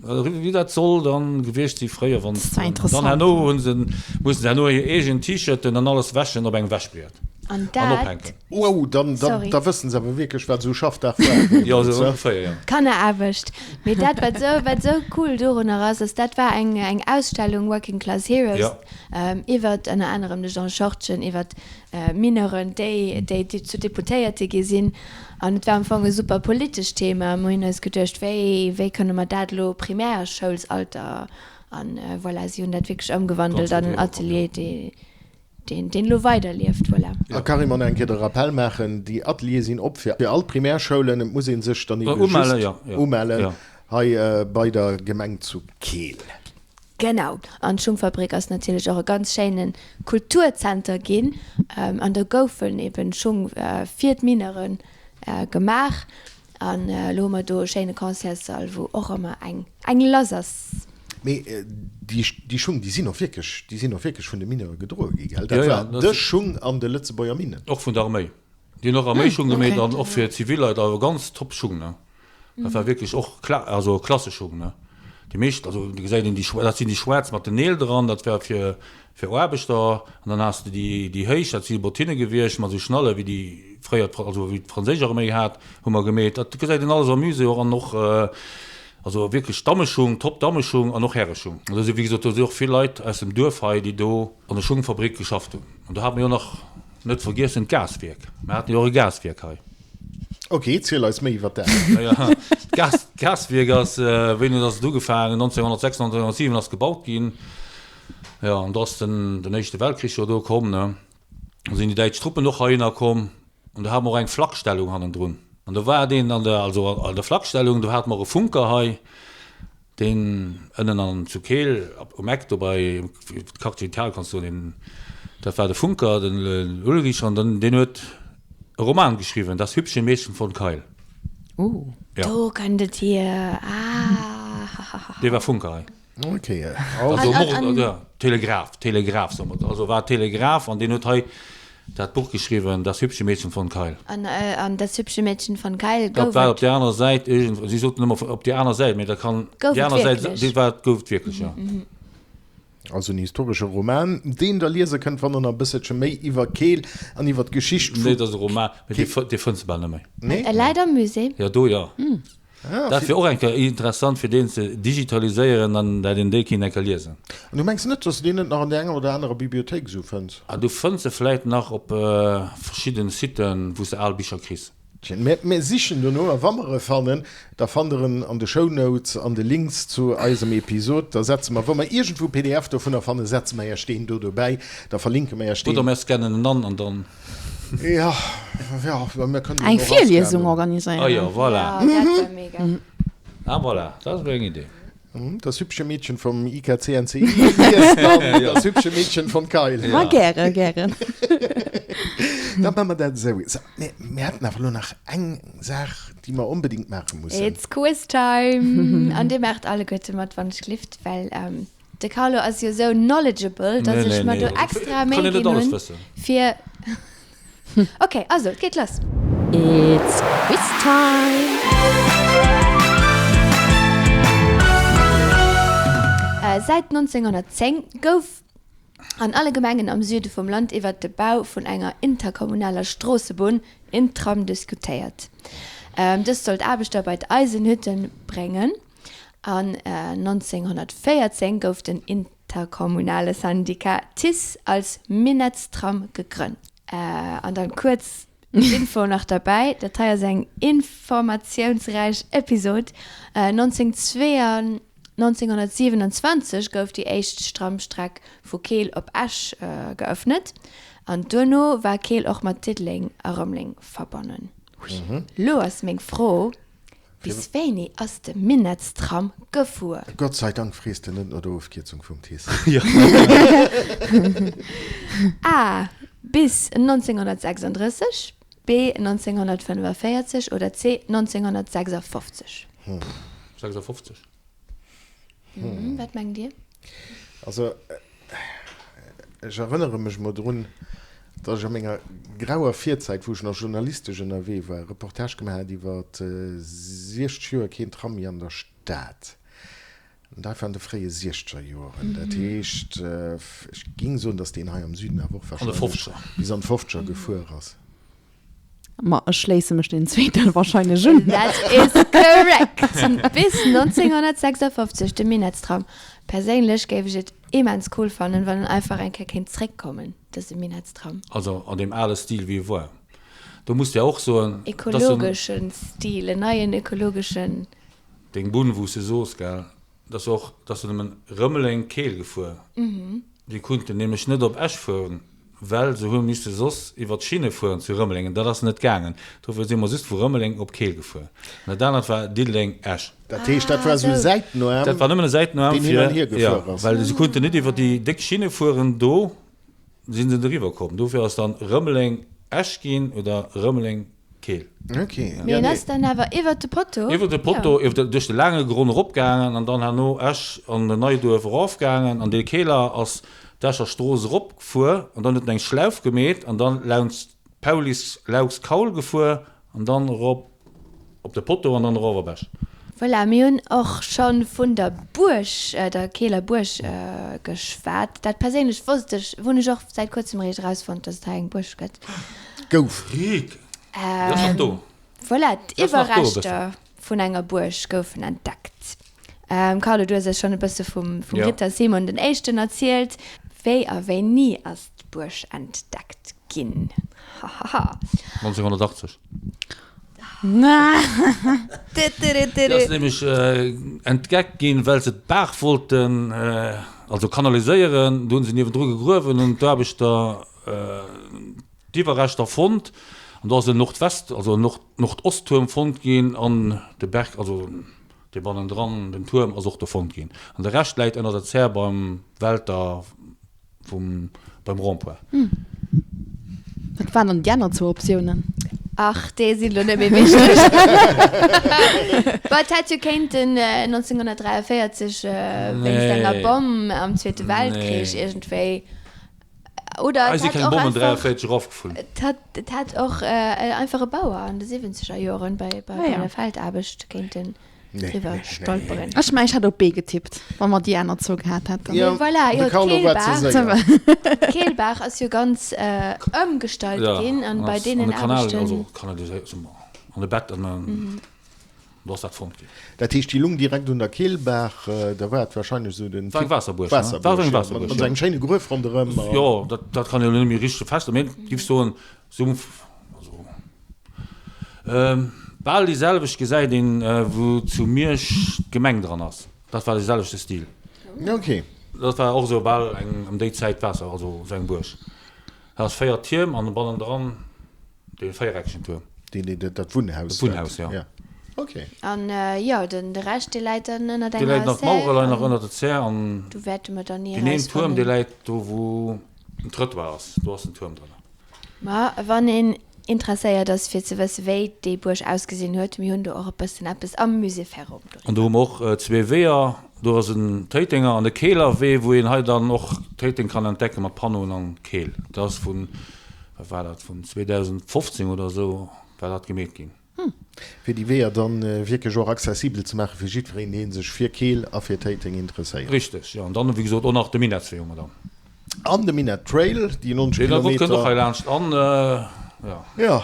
wéi dat soll dann gewiescht si fréier, wann dann herno hunn se, mussen se herno hir eegen T-Shirten an alles wäschen op engem Wäschbriet an ophänken. Wow, dann, dann, da wëssen se awer wierklech wat esou Schaffdag war. Jo, esou ongeféier, jo. Kanneraarbecht. Mee dat wat esou, wat esou cool dorunner ass, ass dat war eng, eng Ausstellung Working Class Heroes iwwert ënner anerem de Jean Schortgen, iwwert Mineuren, déi, déi zu Deputéierte gi sinn. An et war am Fong e super politescht Thema. Mir hunn eis geduecht, wéi, wéi kënne mer dat elo Primärschoulsalter an voilà, si hunn dat wierklech ëmgewandelt an en Atelier, dee, deen, deen elo weiderlieft. Voilà. A carrément nach eng Kéier de Rappel maachen, déi Ateliere sinn op fir all d'Primärschoulen. Et muss ee sech dann eebe just umellen hei bei der Gemeng zu Keel. Genau. An d'Schungfabrik ass natierlech och e ganz schéine Kulturzenter ginn. An do goufen eben Schung fir d'Mineure gemaach. An elo hu mer do e schéine Concertssall, wou och ëmmer eng eng lass ass. Mee déi déi Schung, déi sinn och wierklech, déi sinn och wierklech vun de Mineure gedroe gi, gell? Dat war de Schung an de Lëtzebuerger Minnen. Och vun der Arméi. Déi hunn och Arméischung gemeet an och fir Zivilleit, awer ganz top Schung, ne? Dat war wierklech och kla also Klasseschung, ne. Déi meescht, also do gesäit een déi schwa dat sinn déi schwaarz mat den Neel dran, dat war fir fir Aarbechter. An dann has de déi déi héich, dat si Bottinne gewiescht mat esou Schnalle wéi déi fréier d'Fra also wéi d'franséisch Arméi hat, hu mer gemeet. Dat gesäit een alles am Musée och an och also wierklech Dammeschung, top Dammeschung an och Häreschung. An do si wéi gesot, do si och vill Leit aus dem Duerf hei, déi do an der Schungfabrik geschafft hunn. An do hate mer jo nach net vergiessen d'Gaswierk. Mer haten jo och e Gaswierk hei. Ok, ziel eis méi iwwer dat. D'Gaswierk ass, wéini ass et ugefaangen? 1906, 1907 ass gebaut ginn. Jo, an do ass den, den Éischte Weltkrich jo do komm, ne. Do sinn déi däitsch Truppen och heihinner komm an do hate mer och eng Flakstellung hannendrun. An do war deen an der, also an der Flakstellung, do hate mer e Funker hei, Deen ënnen an zu Keel um Eck do bei Quartier Italien kanns du deen, dat war de Funker, den Ulrich, an dann deen huet e Roman geschriwwen, Das hübsche Mädchen von Keil. Oh. Ja. Do kënnt et hier, ah. Dee war Funker hei. Ok. Also Mor, Telegraph, Telegraph soe mer, also war Telegraph an deen huet hei dat Buch geschriwwen, Das hübsche Mädchen von Kayl. An, an Das hübsche Mädchen von Kayl gouf et. Dat war op där anerer Säit iergend, si soten ëmmer op déi aner Säit, mee dat kann, Gouf déi et aner Säit, wierklech? déi war, gouf et wierklech, jo. Also en historesche Roman, deen Der liese kënnt, wann Der nach e bësselche méi iwwer Keel an iwwer d'Geschicht vu. Nee, dat ass e Roman, mee dee, dee fënns de bal net méi. Nee? E läit am Musée. Jo, do jo. Dat wier och eng Kéier interessant, fir deen ze digitaliséieren an dat een dee kinnt eng Kéier liesen. An du mengs net, dass de deen net nach an där enger oder anerer Bibliothéik esou fënns? Ah, du fënns e vläit nach op verschidden Siten, wou s de al Bicher kriss. Tje, mä mir sichen dono a wa mer e fannen, da fannt der en an de Shownotes an de Links zu eisem Episod. Da setze mer, wa mer iergendwou pdf dovunner fannen, setze mer iech deen do dobäi, da verlinke mer iech deen. Oder mer scannen en an an dann. Ja, ja, mir kënnen Eng en och Virliesung ascannen. organiséieren. Ah jo, voilà. Ja, dat wär mega. Ah voilà, dat wär eng Idee. Das hübsche Mädchen vom IKCNCI liest dann Das hübsche Mädchen von Kayl. Ma gäre, gären. Da maache mer dat esou. So, mir, mir hätten awer elo nach eng Saach, déi mer onbedéngt maache mussen. It's quiz time! An dir maacht alleguerte mat, wann ech glift, well de Carlo ass jo esou knowledgeable, dass ech mer do extra Méi ginn hunn, fir. Ok, also et geet lass! It's quiz time! Säit 1910 gouf an alle Gemengen am Süde vum Land iwwert de Bau vun enger interkommunaler Stroossebunn, Intram, diskutéiert. Dës sollt Aarbechter bei d'Eisenhütte bréngen. An 1914 gouf den interkommunale Syndicat TICE als Minettstram gegrënnt. An dann kuerz Info nach derbäi, dat hei ass eng informatiounsräich Episod. 1927 gouf déi éischt Tramstreck vu Keel op Esch geëffnet an duerno war Keel och mat Diddeleng a Rëmeleng verbonnen. Lo ass meng Fro, Bis wéini ass de Minettstram gefuer? Gott sei Dank frees de net no der Ofkierzung vum TICE. A. Bis 1936, B. 1945 oder C. 1956? 56. Wat mengt Dir? Also, ech erënnere mech mol drun, datt ech a menger grauer Virzäit, wou ech nach journalistesch ënnerwee war, e Reportage gemaach hat iwwer 60 Joer keen Tram méi an der Stad. An dat war an de fréie siechzeger Joeren. Dat heescht, ech géing soen, datt deen hei am Süden awer och warscheinlech bis an d'Fofzeger gefuer ass. Ma ech schléisse mech deenen zweeten wahrscheinlech un. That is correct! Bis 1956, de Minettstram. Perséinlech géif ech et immens cool fannen, wann en einfach eng Kéier kéint zréckkommen, dëse Minettstram. Also an deem ale Stil wéi e war. Do muss de ja och soen, dass en. Ekologeschen Stil, en neien ekologeschen. Deng Bunn, wou s de soos, gell, dass och, dass se nëmmen Rëmeleng, Keel gefuer. Déi kunnten nämlech net op Esch fueren, well se hu misse soss iwwer d'Schinne fueren zu Rëmeleng, an dat ass net gaangen. Dofir si mer just vu Rëmeleng op Keel gefuer. An dat anert war Diddeleng, Esch. Dat heescht, dat war esou e Säitenaarm, Dat war nëmmen e Säitenaarm deen hin an fir, hier jo, gefuer ass. well se kunnten net iwwer déi déck Schinne fueren, do si se net eriwwer komm. Dofir ass dann Rëmeleng, Esch ginn oder Rëmeleng, Keel. Ok. Mee en ass dann awer iwwert de Potto? Iwwer de Potto, iwwer de, duerch de Laangegronn eropgaangen an dann herno Esch an den Neiduerf erofgaangen an dee Keeler ass d'Escher Strooss eropgefuer an dann huet en eng Schlauf gemeet an dann laanscht d'Paulis Laux Kaul gefuer an dann erop op de Potto an dann erof op Esch. Voilà, mir hunn och scho vun der Buerg, der Keeler Buerg geschwat. Dat perséinlech wosst ech, hunn ech och säit kuerzem eréischt erausfonnt, dass et hei eng Buerg gëtt. Gouf. Rick, déi ass nach do. Voilà, d'Iwwerreschter vun enger Buerg goufen entdeckt. Carlo, du hues eis schonn e bësse vum Ritter Simon den Éischten erzielt. Wéi a wéini ass d'Buerg entdeckt ginn? Hahaha. 1980. Déi ass nämlech entdeckt ginn, well se d'Baach wollten also kanaliséieren. Do hunn se niewendru gegruewen, hunn d'Aarbechter d'Iwwerreschter fonnt an do ass en Nordwest-, also en Nord-Nordosttuerm fonnt ginn an de Berg, also dee bannendran, den Tuerm ass och do fonnt ginn. An de Rescht läit ënner der Zär beim Welter vum, beim Rond-point. Wat waren dann déi aner zwou Optiounen? Ach, déi sinn elo net méi wichteg. Bah, et hätt jo kéinten 1943 wéinst enger Bomm am Zweete Weltkrich iergendwéi. Oder et hätt keng och Bommen einfach, 43 erafgeflunn. et hätt, et hätt och einfach e Bauer an de siwwenzeger Joren bei, bei, bei der Feldaarbecht kéinten driwwer stolperen. Ech mengen, ech hätt op B getippt, wa mer déi aner zwou gehat hätten. Jo, Mee voilà, de jo, Carlo war ze d'Keelbaach, séier. d'Keelbaach ass jo ganz ëmgestallt Ja, ginn an an bei ass an deenen de Kanal, Aarbechten. also kanaliséiert, an de Bett an dann do ass dat fonnt ginn. Dat heescht, déi lung direkt un der Keelbaach, da war et wahrscheinlech esou den War eng Typ Waasserbuerg, ne? War eng Waasserbuerg, jo, Waasserbuerg, mat jo. esou engem schéine Gruef ronderëm a. Jo, dat, dat kann een elo net méi richteg feststellen, mee ech géif soen, esou, also bal déi selwecht gesäit een, wou zu Miersch d'Gemeng dran ass. Dat war dee selwechte Stil. Ok. Dat war och esou bal eng ëm déi Zäit Waasser, also esou eng Buerg. Dat ass 4 Tierm an bannendran dee véiereckegen Tuerm. Deen, deen, dat, dat Wunnhaus. Dat Wunnhaus, ja. Ja. Ok. An jo, den, de Rescht, dee läit dann ënnert Dee läit enger nach, d'Mauere Zär leien nach an ënnert der Zär an do wäerte mer dann ni deen een Tuerm, dee erausfannen. läit do, wou den Trëttoir ass, do ass den Tuerm drënner. Ma wann een interesséiert ass fir ze wësse wéi déi Buerg ausgesinn huet, mir hunn do och e bëssen eppes am Musée Ferrot doriwwer. An do hu mer och zwee Weeër, do ass en Téitenger an e Keeler Wee, wou een hei dann och Téiteng kann entdecke mat Panneauen an Keel. Dat ass vun, wat war dat, vun 2015 oder esou war dat gemeet ginn. Fir déi Weeër dann wierklech och accessibel ze maache fir jiddwereen, dee sech fir Keel a fir Téiteng interesséiert. Richteg, jo. An dann, wéi gesot, och nach de Minettswee hu mer dann. An de Minett Trail, déi 90 Deen kënnt och Kilometer. hei laanscht an, jo. Jo,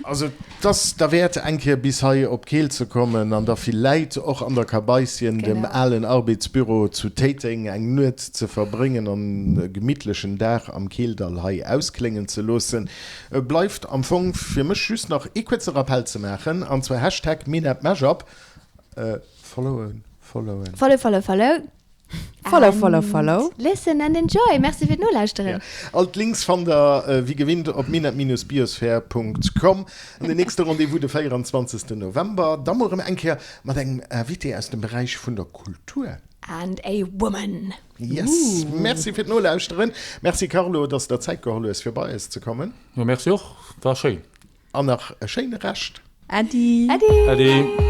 also et ass derwäert eng Kéier bis hei op Keel ze kommen an da villäit och an der Kabaisschen, dem alen Arbeetsbüro zu Téiteng, eng Nuet ze verbréngen an e gemittlechen Dag am Keeldall hei auskléngen ze loossen. Bleift am Fong fir mech just nach ee kuerze Rappell ze maachen, an zwar Hashtag MinetMashup. Followen, followen. Follow, follow, follow. Follow, follow, follow. Listen and enjoy. Merci fir d'Nolauschteren. All d'Links fannt der wéi gewinnt op minett-biosphere.com. An den nächste Rendez-vous de 24 November, da mol rëm eng Kéier mat engem Invité aus dem Beräich vun der Kultur. And a woman. Yes! Merci fir d'Nolauschteren. Merci Carlo, dass de der Zäit geholl hues fir bei eis ze kommen. Jo, merci och, war schéin. An nach e schéine Rescht. Äddi. Äddi. Äddi.